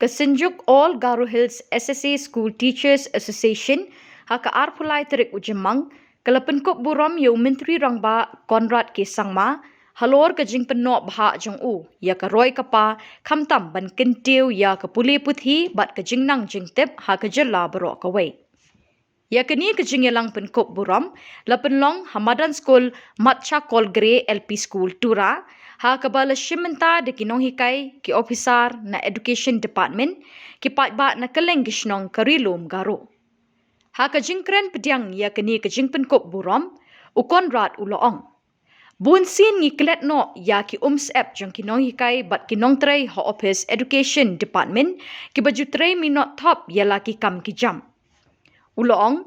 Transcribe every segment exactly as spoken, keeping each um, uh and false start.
Ka Synjuk All Garo Hills S S A School Teachers Association, ha ka arphew lai tarik u Jymmang, ka la pynkup burom ïa u Myntri Rangbah Conrad K Sangma, halor ka jingpynnoh bhah jong u ïa ka roi ka par, khamtam ban kyntiew ïa ka pule puthi bad ka jingnang jingtip ha ka jylla baroh kawei. Ïa kane ka jingïalang pynkup burom la pynlong ha madan skul Matcha Kolgre L P School Tura, ha kaba la shim bynta da ki nonghikai, ki ophisar na Education Department, ki paidbah na kylleng ki shnong ka Ri Lum Garo. Ha ka jingkren pdiang ïa kane ka jingpynkup burom, u Conrad u la ong: Bunsien ngi klet noh ïa ki umsyep jong ki nonghikai bad ki nongtrei ha ophis Education Department, kiba ju trei minot thop ïa la ki kam ki jam. U la ong,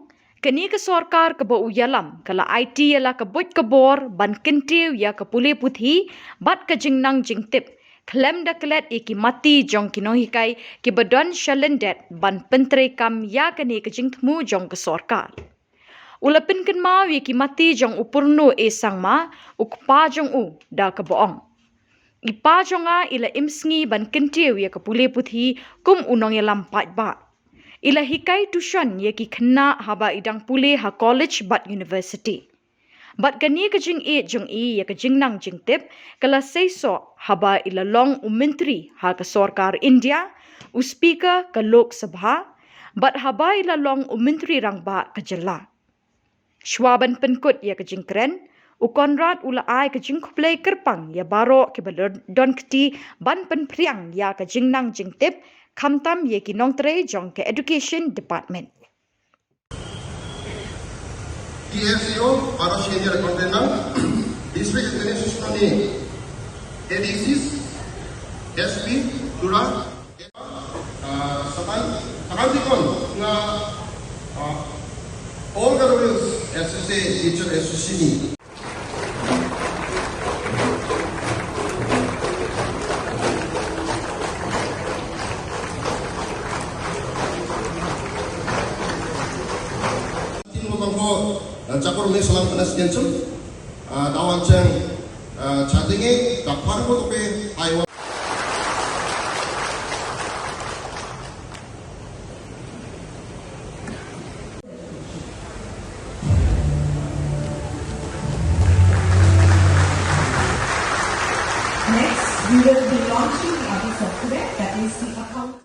kane ka sorkar kaba u ïalam ka la aiti ïa la ka buit ka bor ban kyntiew ïa ka pule puthi bad ka jingnang jingtip, khlem da klet ïa ki mati jong ki nonghikai kiba don sha lyndet ban pyntreikam ïa kane ka jingthmu jong ka sorkar. U la pynkynmaw ïa ki mati jong u Purno A Sangma, u kpa jong u, da kaba ong: I pa jong nga i la im sngi ban kyntiew ïa ka pule puthi kum u nongïalam paidbah. I la hikai tuition ïa ki khynnah haba i dang pule ha college bad university. Bad kane ka jingïeit jong i ïa ka jingnang jingtip ka la seisoh haba i la long u myntri ha ka sorkar India, u speaker ka Lok Sabha, bad haba i la long u Myntri Rangbah ka jylla. Shuwa ban pynkut ïa ka jingkren, u Conrad u la ai ka jingkhublei kyrpang ïa baroh kiba don, don kti ban pynphriang ïa ka jingnang jingtip, khamtam ïa ki nongtrei jong ka Education Department. D S E O, Baro Senior Container, District Administration ni A D Cs, S P, Tura, ah, Sakan, Sakan Tikon, nga, ah, All Garo Hills S S A, Teacher Association ni. Tin mo bang ko, eh, chapur me salam kana sian sum. Ah, dawan cheng, eh, chatting e, dapan ko to pe, Taiwan. Next, we will be launching the other software, that is the account.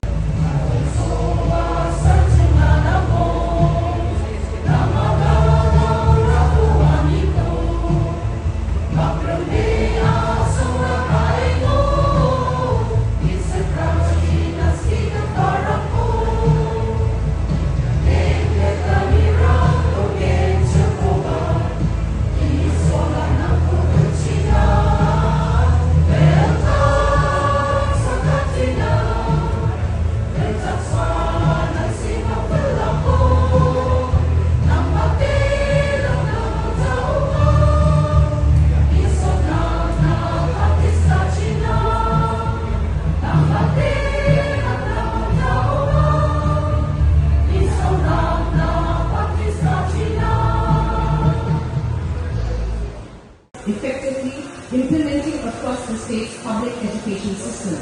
Effectively implementing across the state's public education system.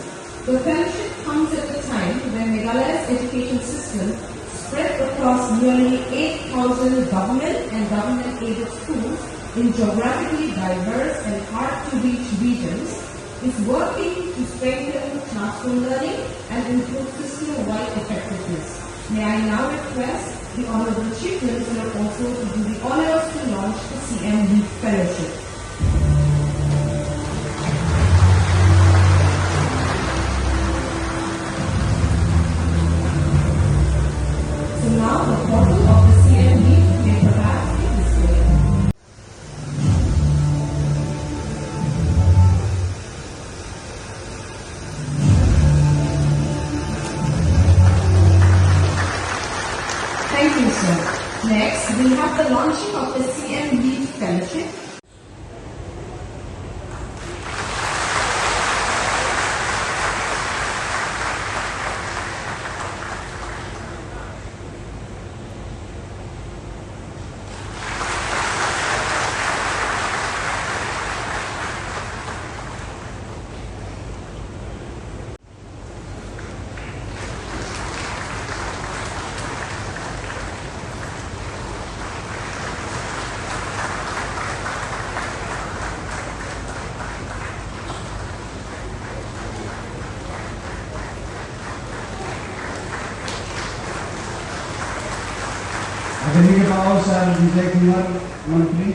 The fellowship comes at a time when Meghalaya's education system spread across nearly eight thousand government and government-aided schools in geographically diverse and hard-to-reach regions is working to strengthen classroom learning and improve system-wide effectiveness. May I now request the Honorable Chief Minister also to do the honors to launch the C M Lead Fellowship. So now the photo of the C M Lead may perhaps be displayed. Thank you, sir. Next, we have the launching of the C M Lead Fellowship. Kane ka paw sha Vijay Kumar Mantri.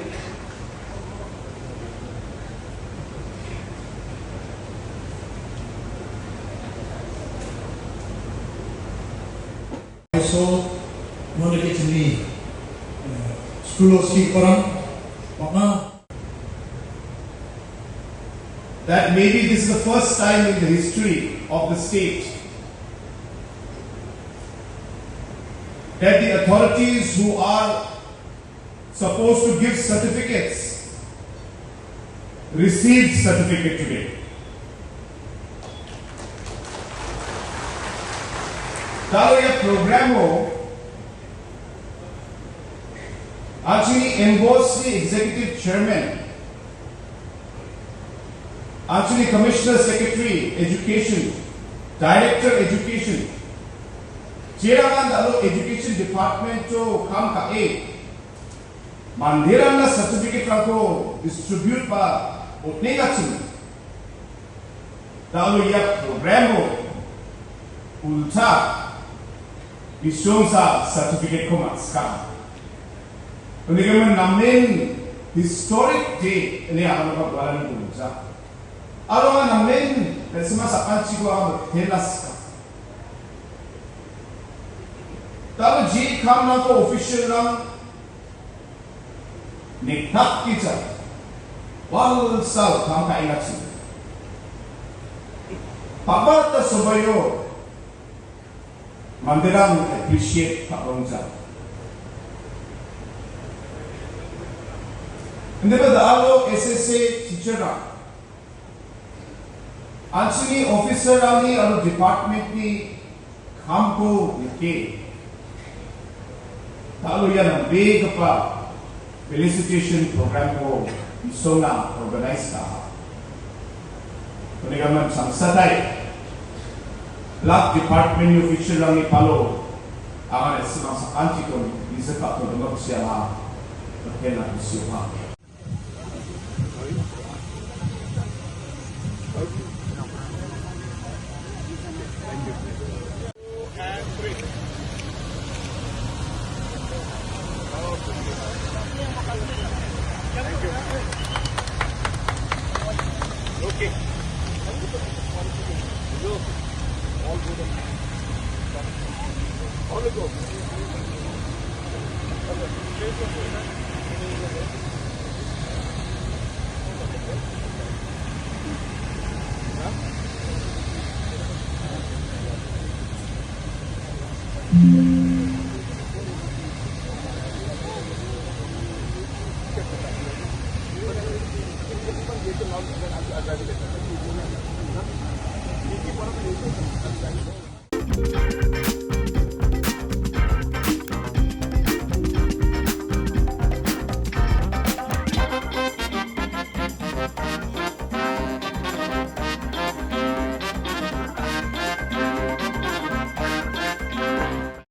So, mona ke chini, eh, school of ski koram, pama. That maybe this is the first time in the history of the state that the authorities who are supposed to give certificates received certificate today. Talo ya programo actually emboss ni executive chairman, actually commissioner secretary education, director education, chairman talo education department to kam ka e. Mandiran na certificate rangko distribute ba utne ka chini. Talo ya program ro ulta isong sa certificate ko mat ska. Ini ka men namen historic day ini akan ka balan ulta. Alo namen sima sa panchi ko akan telas ka. Talo ji kam na ko official lang Niknap kita. Wal sal kam ka ingat si. Papa ta sobayo. Mandirang appreciate ka rongja. Hindi ba da alo S S A teacher ra. Anchini officer ani alo department ni kam ko yake. Talo ya nang be kapa felicitation program ko isona organize ka. Kone gaman sang satai. Lak department ni official lang ni palo. Angan simang sa anti ko ni, isa ka ko dengok siapa. Kena siapa.